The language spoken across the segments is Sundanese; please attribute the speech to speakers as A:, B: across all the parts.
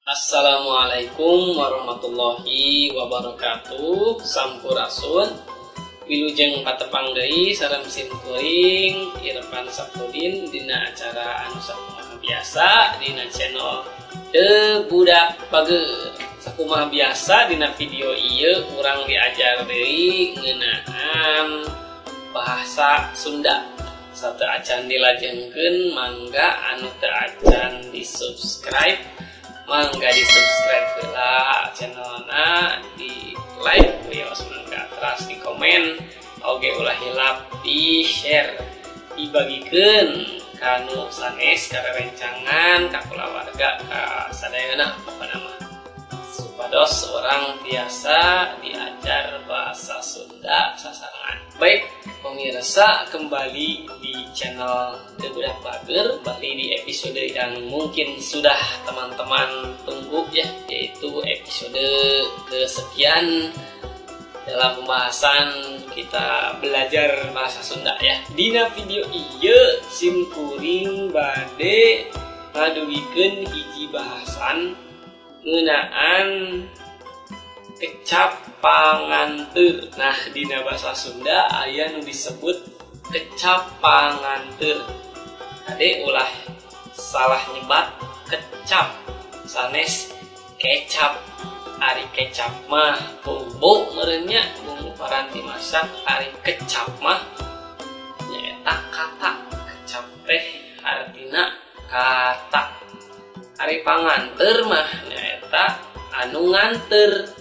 A: Assalamualaikum warahmatullahi wabarakatuh. Sampurasun. Wilujeng patepang deui sareng sim kuring Irfan Sabtudin dina acara anu sakumaha biasa dina channel The Budak Bager. Sakumaha biasa, dina video ieu urang diajar deui ngeunaan bahasa Sunda. Sateuacan dilajengkeun, mangga anu teu acan di subscribe, mangga di subscribe heula channelna, di like wios mangga, teras di komen oge, ulah hilap di share, dibagikeun kanu sanes, ka rerencangan, ka kulawarga, ka sadayana pokona mah, supados urang tiasa diajar bahasa Sunda sasarengan. Baik pemirsa, kembali di channel The Budak Bager, kembali di episode yang mungkin sudah teman-teman tunggu ya, yaitu episode kesekian dalam pembahasan kita belajar bahasa Sunda ya. Dina video ieu sim kuring bade ngadugikeun hiji bahasan ngeunaan kecap panganteur. Nah, dina bahasa Sunda aya nu disebut kecap panganteur. Kade, ulah salah nyebat kecap sanes kecap. Ari kecap mah bumbu meureun nya, bumbu paranti masak. Ari kecap mah nyaeta kata. Kecap teh artina kata. Ari panganteur mah nyaeta anu nganter,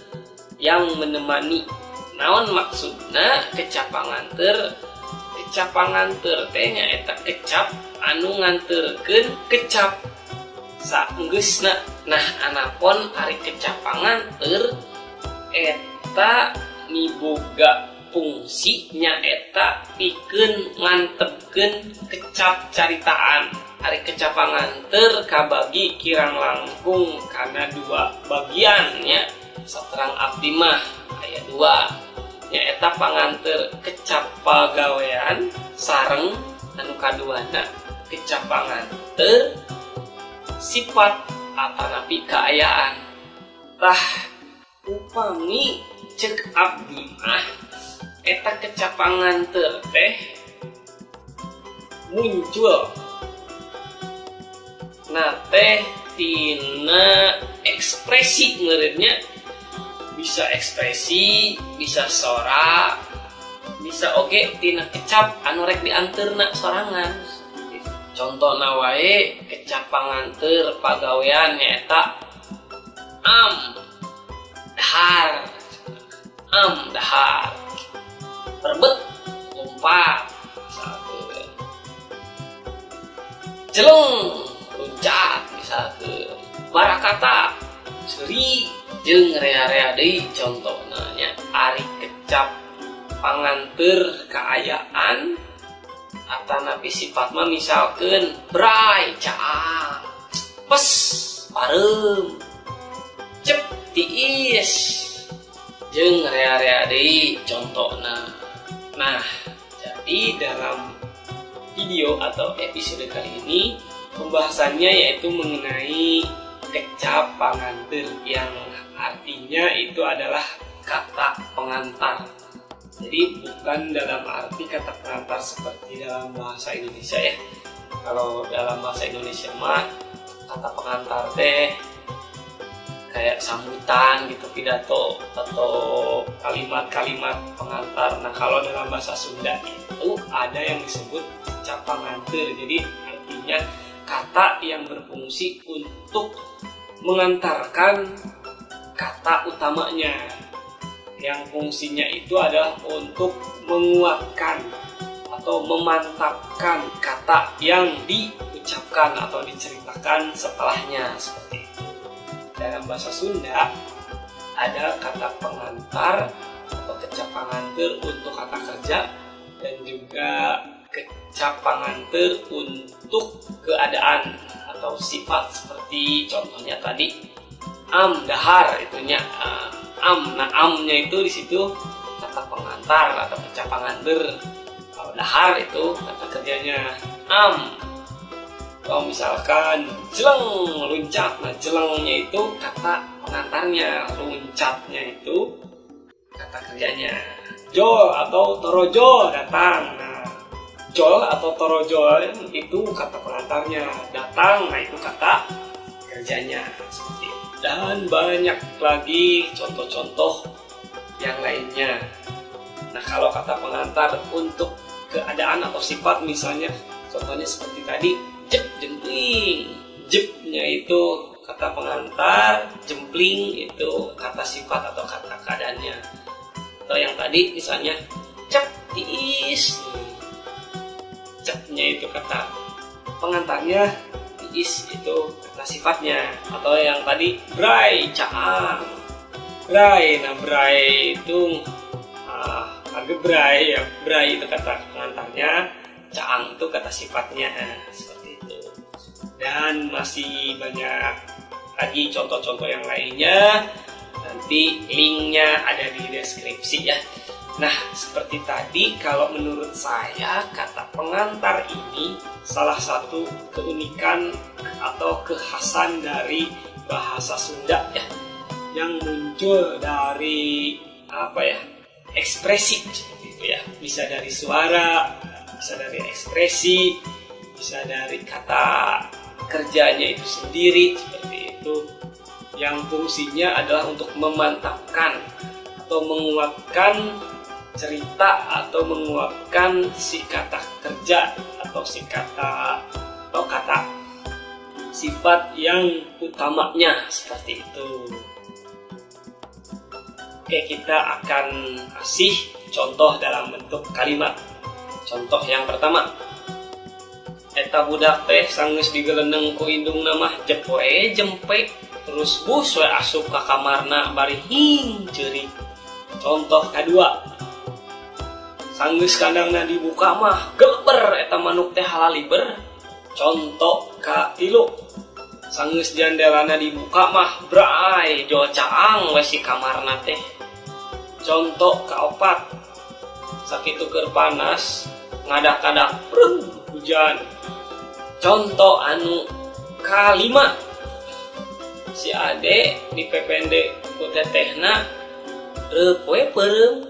A: yang menemani. Naon maksudna kecap panganteur? Kecap panganteur teh nyaeta kecap anu nganterkeun kecap saenggeusna. Nah, anapon ari kecap panganteur eta miboga fungsi nyaeta pikeun ngantepkeun kecap caritaan. Ari kecap panganteur kabagi kirang langkung kana dua bagian nya. Saterang abdi mah aya dua, nyaeta panganteur kecap pagawean sareng anu kaduana kecap panganteur sifat atanapi kaayaan. Tah, upami cek abdi mah eta kecap panganteur teh muncul nah teh tina ekspresi meureun nya, bisa ekspresi, bisa sora, bisa oge tina kecap anu rek dianterna sorangan. Contohna wae kecap panganteur pagawean nyaeta am, dahar. Am, dahar. Perbet, lompat misalkan. Jeleng, loncat misalkan. Barakata, seuri, jeung rea-rea deui contohna nya. Ari kecap panganteur kaayaan atanapi sifat mah misalkan bray, caang, pes, pareum, cep, tiis, jeung rea-rea deui contohna. Nah, jadi dalam video atau episode kali ini pembahasannya yaitu mengenai kecap panganteur yang artinya itu adalah kata pengantar. Jadi bukan dalam arti kata pengantar seperti dalam bahasa Indonesia ya. Kalau dalam bahasa Indonesia mah kata pengantar teh kayak sambutan gitu, pidato atau kalimat-kalimat pengantar. Nah, kalau dalam bahasa Sunda itu ada yang disebut kecap panganteur. Jadi artinya kata yang berfungsi untuk mengantarkan kata utamanya, yang fungsinya itu adalah untuk menguatkan atau memantapkan kata yang diucapkan atau diceritakan setelahnya, seperti itu. Dalam bahasa Sunda ada kata pengantar atau kecap panganteur untuk kata kerja dan juga kecap panganteur untuk keadaan atau sifat, seperti contohnya tadi am, dahar itunya am. Nah, amnya itu di situ kata pengantar atau kecap panganteur. Kalau dahar itu kata kerjanya. Am. Kalau misalkan jeleng luncat, nah jelengnya itu kata pengantarnya, luncatnya itu kata kerjanya. Jol atau torojol datang. Nah, jol atau torojol itu kata pengantarnya, datang, nah itu kata kerjanya, seperti itu. Dan banyak lagi contoh-contoh yang lainnya. Nah, kalau kata pengantar untuk keadaan atau sifat misalnya, contohnya seperti tadi, jep jempling. Jepnya itu kata pengantar, jempling itu kata sifat atau kata keadaannya. Atau yang tadi misalnya cep tiis. Cepnya itu kata pengantarnya, tiis itu kata sifatnya. Atau yang tadi bray caang. Bray, nah bray itu agak bray ya, bray itu kata pengantarnya, caang itu kata sifatnya, seperti itu. Dan masih banyak lagi contoh-contoh yang lainnya, nanti linknya ada di deskripsi ya. Nah, seperti tadi, kalau menurut saya kata pengantar ini salah satu keunikan atau kekhasan dari bahasa Sunda ya, yang muncul dari apa ya, ekspresi seperti itu ya. Bisa dari suara, bisa dari ekspresi, bisa dari kata kerjanya itu sendiri seperti itu, yang fungsinya adalah untuk memantapkan atau menguatkan cerita atau menguatkan si kata kerja atau si kata atau kata sifat yang utamanya seperti itu. Oke, kita akan kasih contoh dalam bentuk kalimat. Contoh yang pertama, eta budak teh sanggeus digeleneng ku indungna mah jep we jempe, terus bus we asup ka kamarna bari hing ceurik. Contoh kedua, sanggeus kandangna dibuka mah geleber eta manuk teh halaliber. Contoh katilu, sanggeus jandelana dibuka mah bray jol caang we si kamarna teh. Contoh kaopat, sakitu keur panas ngadak-ngadak breng hujan. Contoh anu kalima, si ade dipepende ku tetehna reup we peureum.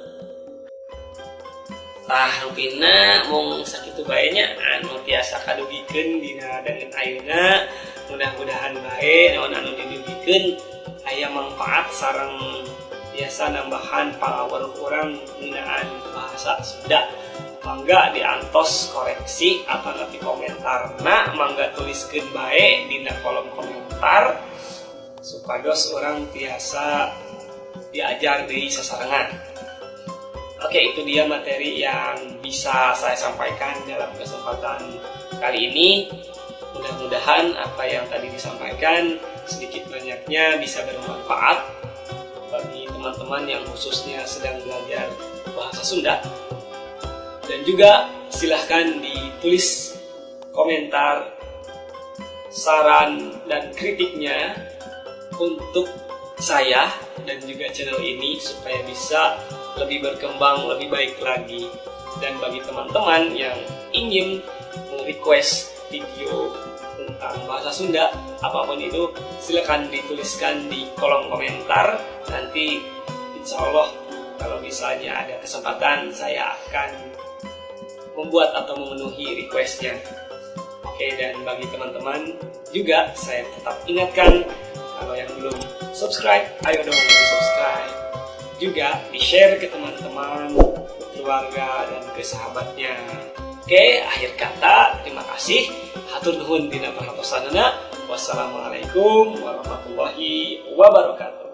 A: Tah, rupina mung sakitu bae nya anu tiasa kadugikeun dina danget ayeuna. Mudah-mudahan bae naon anu didugikeun aya manfaat sareng tiasa nambahan pangaweruh urang ngeunaan bahasa Sunda. Mangga diantos koreksi atau nanti komentarna, mangga tuliskeun bae dina kolom komentar supados urang tiasa diajar di sasarengan. Oke, itu dia materi yang bisa saya sampaikan dalam kesempatan kali ini. Mudah-mudahan apa yang tadi disampaikan sedikit banyaknya bisa bermanfaat bagi teman-teman yang khususnya sedang belajar bahasa Sunda. Dan juga silahkan ditulis komentar, saran, dan kritiknya untuk saya dan juga channel ini supaya bisa lebih berkembang, lebih baik lagi. Dan bagi teman-teman yang ingin request video tentang bahasa Sunda, apapun itu, silakan dituliskan di kolom komentar. Nanti insya Allah kalau misalnya ada kesempatan, saya akan membuat atau memenuhi requestnya. Oke, dan bagi teman-teman juga saya tetap ingatkan, kalau yang belum subscribe, ayo dong di subscribe. Juga di-share ke teman-teman, keluarga, dan ke sahabatnya. Oke, akhir kata, terima kasih. Hatur nuhun dina perhatosanana. Wassalamualaikum warahmatullahi wabarakatuh.